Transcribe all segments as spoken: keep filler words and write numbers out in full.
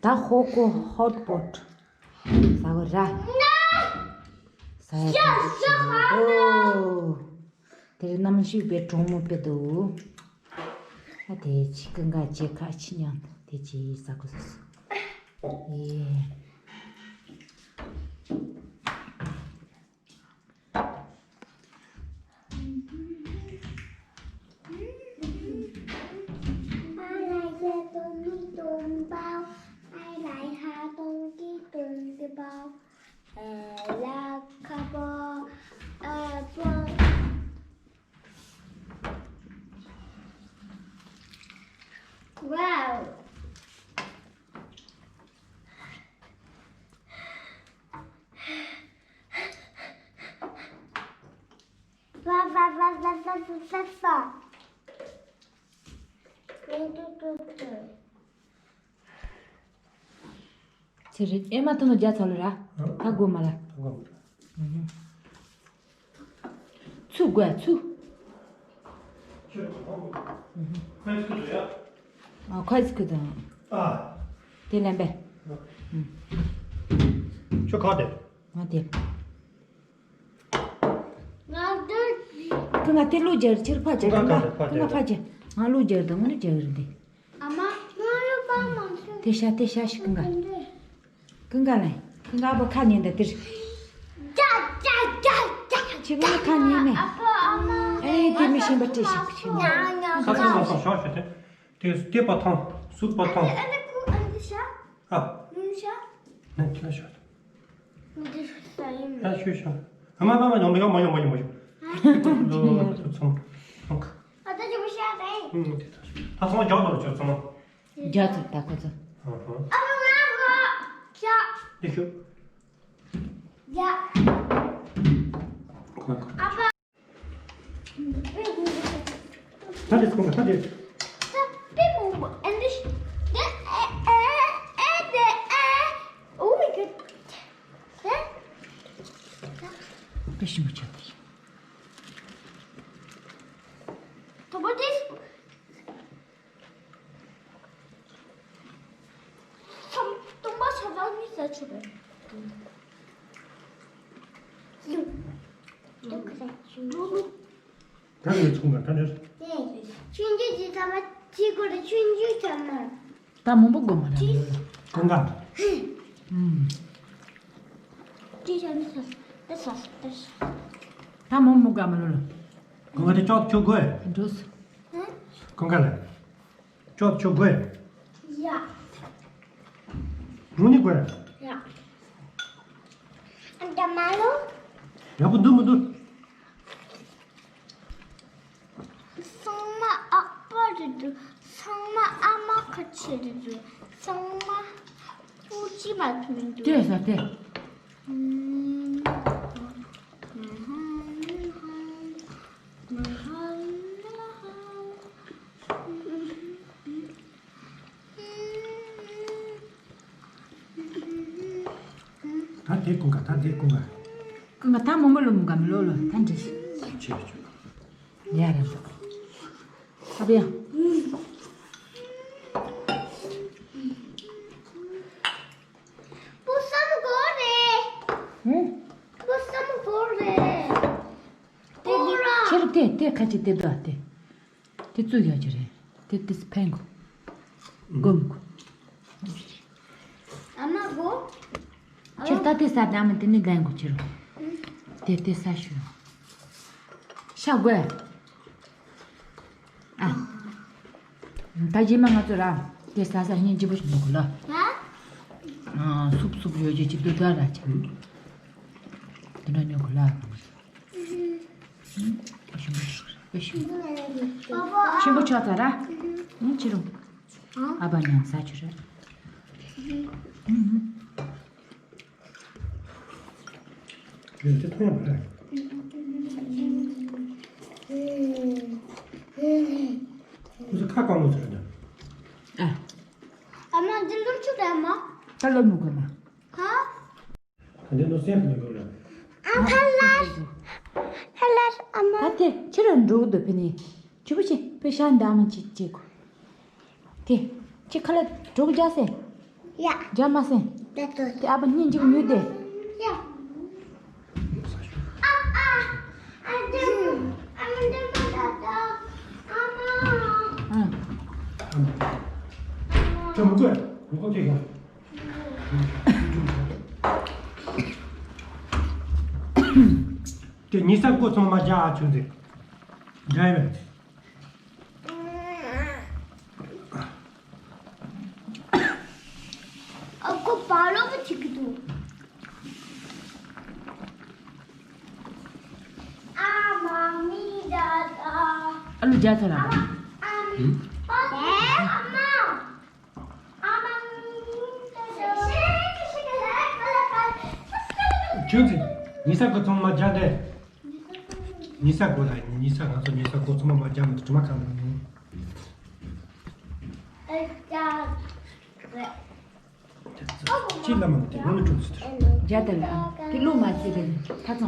ད་ཧོ་ཀོ་ཧོ་ཊི་པོ་ཊི་ཟ་བ་ར། ཟ་ཡ་ཐང་ཞིག་འདུག་དེར་གནམ་གཤིས་དཔེ་གྲང་མོ་དཔེ་འདུག་ཨ་དེ་ཅི་ཀི་འགའ་ཅེ་ཁ་ཆི་ཉང་དེ་ཅི་ཟ་གོ་ཟ་སོ། ཨེ། Wow. Fa, fa, fa, fa, fa, fa, fa, fa. ཚེ་རིང་། ཨེ་མ་ཐུང་ནོ་རྒྱ་ཚ་ལོ་ར། ད་དགོས་མ་ལ། ད་དགོས་མ་ལ། ཚུ་དགོས་ཚུ། ཁོའི་ཚུ་དུ་ཡ། ཨ་ཁོའི་ཚུ་དང་། ཨ། དེ་ལན་པས། ཁྱོད་ག་དེ། ང་དེ། ང་དེ། ཁོ་ང་དེ་ལོ་རྒྱལ་ཕྱིར་ཕ་རྒྱལ་ཁོ་ང་ཕ་རྒྱལ་ང་ལོ་རྒྱལ་དང་ང་ལོ་རྒྱལ་རེད་དེ། ཨ་མ། ང་ལོ་པ་མ་ཤི། དེ་ཤ་དེ་ཤ་ཞིག་ཀུན་དགའ། ཀུན་དགའ་ལ། ཀུན་དགའ་ཨ་ཕ་ཁ་ཉན་ད་དེར། ཅ་ཅ་ཅ་ཅ། ཁྱེད་ཀུན་ཁ་ཉན་མེད། ཨ་ཕ་ཨ་མ། ཨེ་དེ་མི་ཤེས་པ་སྤྲད་ཤིག་ཁྱེད་ཀུན། ཁ་ཚང་མ་སོང་ཞོག་ཞོག་དེ། དེ་དེ་པ་ཐང་སུག་པ་ཐང་། ཨ་ནི་ཁུ་ཨ་ནི་ཤ། ཨ། ནུ་ཤ། ནི་ཁྱེད་ལ་ཞོག་འདི་ཤ་ཡིན། ད་ཤོད་ཤོད། ཨ་མ་མ་མ་ཡོང་མ་ཡོང་མ་ཡོང་མ་ཡོང་མ་ཡོང་། ཨ་ད་ཅི་མ་ཤ་རེད། ཨུང་དེ་ད་ཤོད། ད་ཚང་མ་རྒྱག་དང་ཁྱོད་ཚང་མ། རྒྱག་ཚར་ད་ཁོ་ཚོ། ཨ་ཧ། ཨ་མ་ང་ཤ། འདི་ཤོད། ཡ། ཁོ་ཁོ། ཨ་ཕ། ད་དེ་སྐོང་ད་དེ། ད་དེ་མོ་མོ་ཨན་དེ་ཤི། དེ་ཨེ་ཨེ་ཨེ་དེ་ཨེ། Oh my god. དེ། དེ་ཤི་མོ་ཆགས་ཏེ། དོ་པོ་དེ། སྟོང་པ་ཆ་ཚང་གཉིས་ཟ་ཆོག་པས། ལུ། ལུ་ཁ་ཟ་ཆོག་ལུ་ལུ། ད་ནི་ཚོང་ག་ད་ནི། ཆུང་ཆུང་ཅིག་ཚང་མ་ཅིག་གོ་རེ་ཆུང་ཆུང་ཚང་མ། ད་མང་པོ་དགོས་མ་རེད། ཀུན་དགའ། ཨུམ། ཅི་བྱ་ནི་ཟ་ཟ་ཟ་ཟ། ད་མང་མོ་དགའ་མ་ལོ་ལོ། ཀུན་དགའ་དེ་ཅོག་ཆུ་དགོས། འགྲོ་སོང་། ཀུན་དགའ་ལ། ཅོག་ཆུ་དགོས། ཡ། རུ་ནི་དགོས། ཡ། ཨ་ད་མ་ལོ། ཡག་པོ་འདུག་མི་འདུག་ཚང་མ་ཨག་པ་རེད་འདུག་ཚང་མ་ཨ་མ་ཁ་ཆེ་རེད་འདུག་ཚང་མ་སྤུ་ཅི་མ་ཐུབ་མི་འདུག་ལྟོས་ས་ལྟོས། ད་དེ་ཀུན་དགའ་ད་དེ་ཀུན་དགའ། ཀུན་དགའ་ད་མོ་མོ་ལོ་མོ་དགའ་མི་ལོ་ལོ་ད་འདྲི་ཤི། ཆེ་ཆེ། ཡ་ར་འདུག་ཨ་བི་ཡ། པུ་སམ་གོ་རེད། ཧུམ། པུ་སམ་གོ་རེད། ཁྱེད་དེ་དེ་ཁ་ཅིག་དེ་འདུག་ཨ་དེ། དེ་བཙུགས་ཡག་གི་རེད། དེ་དེ་ཕན་གོ། སྒོམ་གོ། ཨ་མ་གོ། ཁྱེད་ད་དེ་ས་ད་མི་དེ་ནི་ལྡན་གོ་ཁྱེད། དེ་དེ་ས་ཞུ། ཤ་དགོས། ཨ། ད་རྗེས་མ་ང་ཚོ་ར་དེ་ས་ས་སྙིང་རྗེ་པོ་ཞིག་ཉོ་གོ་ལ། ཧ། ཨ། སུབ་སུབ་ཡོད་རྒྱུ་ཅིག་དུ་ད་ར་ཅིག་དེ་འདྲ་ཉོ་གོ་ལ། ཞིམ་པོ་ཆགས་ཚར་ར། ཨང་ཕྱི་རུ། ཨ་ཕ་མཉམ་ཟ་ཆུ་ར། ཡོད་ཚད་མཐོང་ཡག་མ་རེད། ཁོ་ཚོ་ཁ་བཀང་དགོས་ཚོད་རེད་འདུག་ཨ། ཨ་མ་འདི་ལོ་ཆུ་རེད་མ། ད་ལོ་མི་དགོས་མ། ཧ། ད་འདི་ནོར་སེམས་མི་དགོས་ལ། ཨ་ཁ་ལ། ཁ་ལ་ཨ་མ། ད་དེ་ཕྱི་རུ་འགྲོ་གི་འདུག་ཕི་ནི། ཆུ་བུ་ཆེ་པེ་ཤ་འདམ་ཅིག་ཅིག་གོ། དེ། ཁྱི་ཁ་ལ་གྲོགས་རྒྱག་སེ། ཡ། རྒྱག་མ་སེ། ད་ཏོ། དེ་ཨ་ཕ་སྙིང་རྗེ་ཉོས་ཏེ། ཡ། ཨ་ཨ། ཨ་ཅག་ཨ་མ་ད་ད། ཨ་མ། ཨ། ཁྱོད་མི་དགོས། མི་དགོས་ཁྱེད་ཀྱང་། དེ་ཉི་ས་སྒོ་ཚང་མ་རྒྱག་ཨ་ཆུ་ཟིག་རྒྱག་ཡིན། ཨ་ཁོ་བག་ལོབས་པོ་བྱེད་ཀྱི་འདུག་ཨ་མ་མི་ད་ད། ཨ་ལུ་རྒྱག་ཐལ་ལ། ཨ་མ། ཨ་མ། ཨ་མ་མི་ད་ད། ཁྱོད་ཚོས་ཉི་ས་སྒོ་ཚང་མ་རྒྱག་དེ། ཉི་ས་སྒོ་ལ་ཉི་ས་ང་ཚོ་ཉི་ས་སྒོ་ཚང་མ་མ་རྒྱག་མི་འདུག་དྲི་མ་གང་ལ་ཉོ། ཅི་ལ་མ་དེ་ལོ་ནི་ཁྲུག་ཚུ་དེར། རྒྱ་དེ་ལ་དེ་ལོ་མ་ཚེ་དེ་ཐ་ཚང་།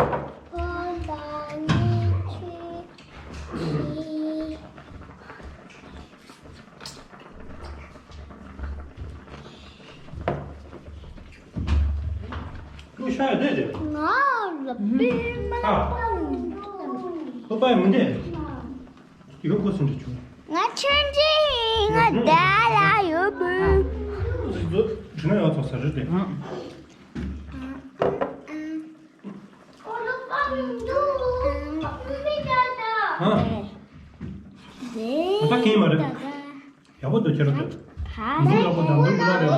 ལོ་ཤ་ཡ་དེ་དེ། ང་ལ་པི་མ་ལ་པ། ལོ་པ་ཡ་མི་འདེ། ཡོད་དགོས་སུ་འདྲི་ཆུང་། ང་ཆུང་ཆུང་ང་བདག་ལ་ཡོད་པོ། དྲི་ན་ཡོད་ཚོགས་ས་རེད་དེ། ཨ་ད་ཁེངས་མ་རེད། ཡག་པོ་འདུག་ཁྱེད་རང་ཚོ། འདུག་ཡག་པོ་དང་འདུག་འདུག་རེད།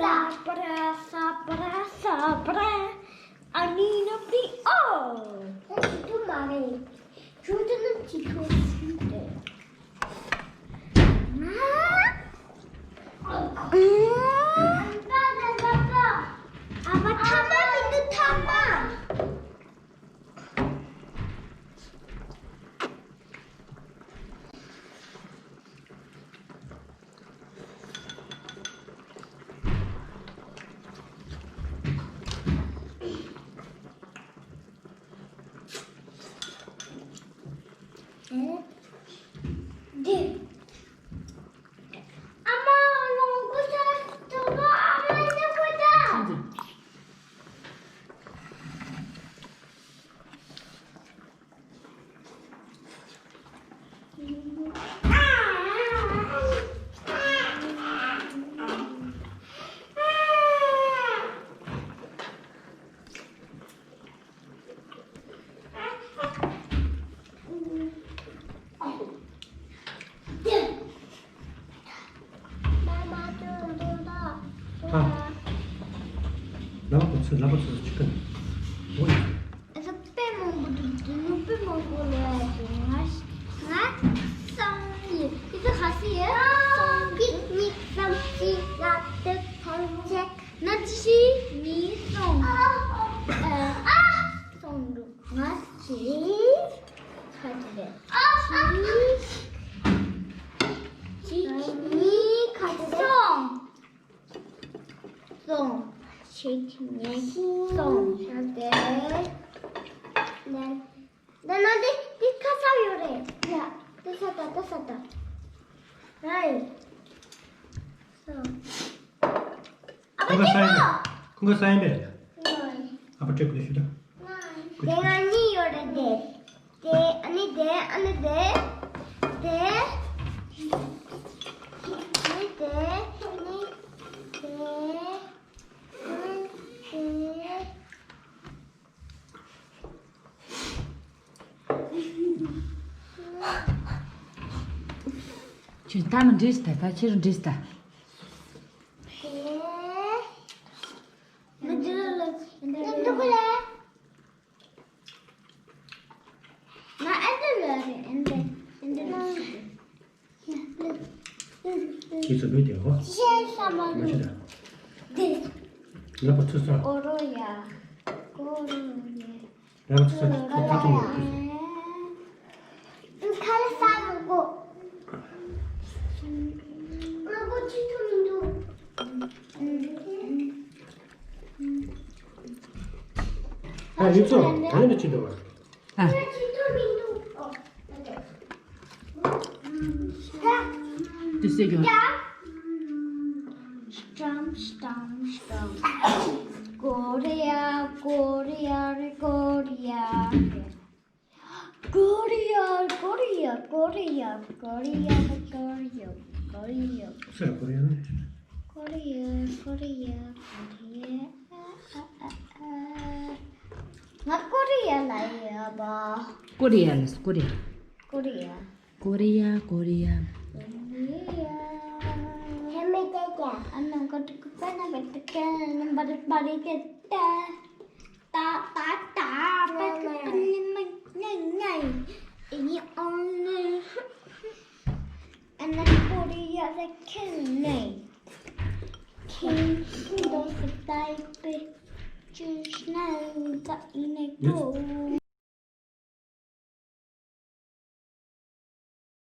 Sabra, sabra, sabra. I need a free all. That's too many. Children of teachers. ཨ། ལག་པ་ཚོས་ལག་པ་ཚོས་ཅི་ཀ་ནི། ཨ་ས་དཔེ་མང་པོ་འདུག་དེ་ནི་དཔེ་མང་པོ་ལ་ཡ་ང་ང་སང་ཡི་དེ་ཚོ་ཁ་སི་ཡི་སང་གི་ནི་སང་ཅི་ལ་དེ་ཐང་ཆེ་ན་ཅི་ཤི་ནི་སང་ཨ་ཨ་སང་འདུག་ང་ཅི་ཁ་ཅི་རེད། ཅི་ཅི་ནི་ཁ་ཅི་རེད། སང་སོང་། ཞིག་ཉན་སོང་། ཡང་དེ། ནན། ད་ནང་དེ་དེ་ཁ་ཚ་ཡོད་རེད། ཡ། དེ་ས་ད་དེ་ས་ད། རེད། སོང་། ཨ་ཁོང་ག་ས་ཡིན་པས། ཁོང་ག་ས་ཡིན་པས། ཨ་ཕ་སྤྲད་དགོས་ཞུ་ད། དེ་ང་གཉིས་ཡོད་རེད་དེ། དེ་ཨ་ནི་དེ་ཨ་ནི་དེ། དེ། ཨ་ནི་དེ་ཨ་ནི་དེ། ཨ་ནི་དེ། ཁྱོད་ད་མི་འདྲེས་ད་ད་ཁྱེད་རང་འདྲེས་ད། དེ། མི་འདྲེས་ལ་འདྲེས་ལ། ང་ཨ་འདྲ་ལ་རེད། ཨ་འདྲ་ཨ་འདྲ་ལ་ཞིག་རེད། ཁྱེད་ཚོ་བོད་དེ་ཧོ། མ་ཤི་ད། ལ་པ་ཚུ་ས། ཀོ་རོ་ཡ། ཀོ་རོ་ཡ། ལ་པ་ཚུ་ས་ཁྱེད་ཚོ་ཐག་ཆོད་ཡོད་ཁུལ་སོང་། ཁ་ལ་ས་མི་གོ། ང་གོ་ཅི་ཐུབ་མི་འདུག་ཨ་ནི་དེ། ད་ཡིན་ཚོ་ག་ནས་ཕྱིན་འདུག་བ། ཨ། དེ་སེ་གྱོ། སྐྲམ་སྐྲམ་སྐྲམ། ཀོ་རི་ཡ་ཀོ་རི་ཡ་རེད་ཀོ་རི་ཡ་རེད། ཀོ་རི་ཡ་ཀོ་རི་ཡ་ཀོ་རི་ཡ་ཀོ་རི་ཡ་ཀོ་རི་ཡ་ཀོ་རི་ཡ། སུ་ལ་ཀོ་རི་ཡ་ན། ཀོ་རི་ཡ་ཀོ་རི་ཡ་ཀོ་རི་ཡ། ཨ་ཨ་ཨ། ང་ཀོ་རི་ཡ་ལ་ཡ་བ། ཀོ་རི་ཡ་ལ་ཀོ་རི་ཡ། ཀོ་རི་ཡ། ཀོ་རི་ཡ་ཀོ་རི་ཡ། ཀོ་རི་ཡ། ཧེ་མེ་ཏེ་ཀྱ། ཨ་ནང་ཀ་ཏུ་ཀ་པ་ན་ཀ་ཏུ་ཀ་ན་བ་རི་བ་རི་ཀ་ཏ། ཏ་ཏ་ཏ་པ་ཀ་ཀ་ཉི་མ་ཉ་ཉ། ཨི་ཨོ་ནི། ཨ་ན་ཀོ་རི་ཡ་རེ་ཁེ་ནེ། ཁེ་ཁེ་དོ་སི་ཏའི་པེ། ཅུ་ཤ་ན་ད་ཨི་ནེ་ཀོ།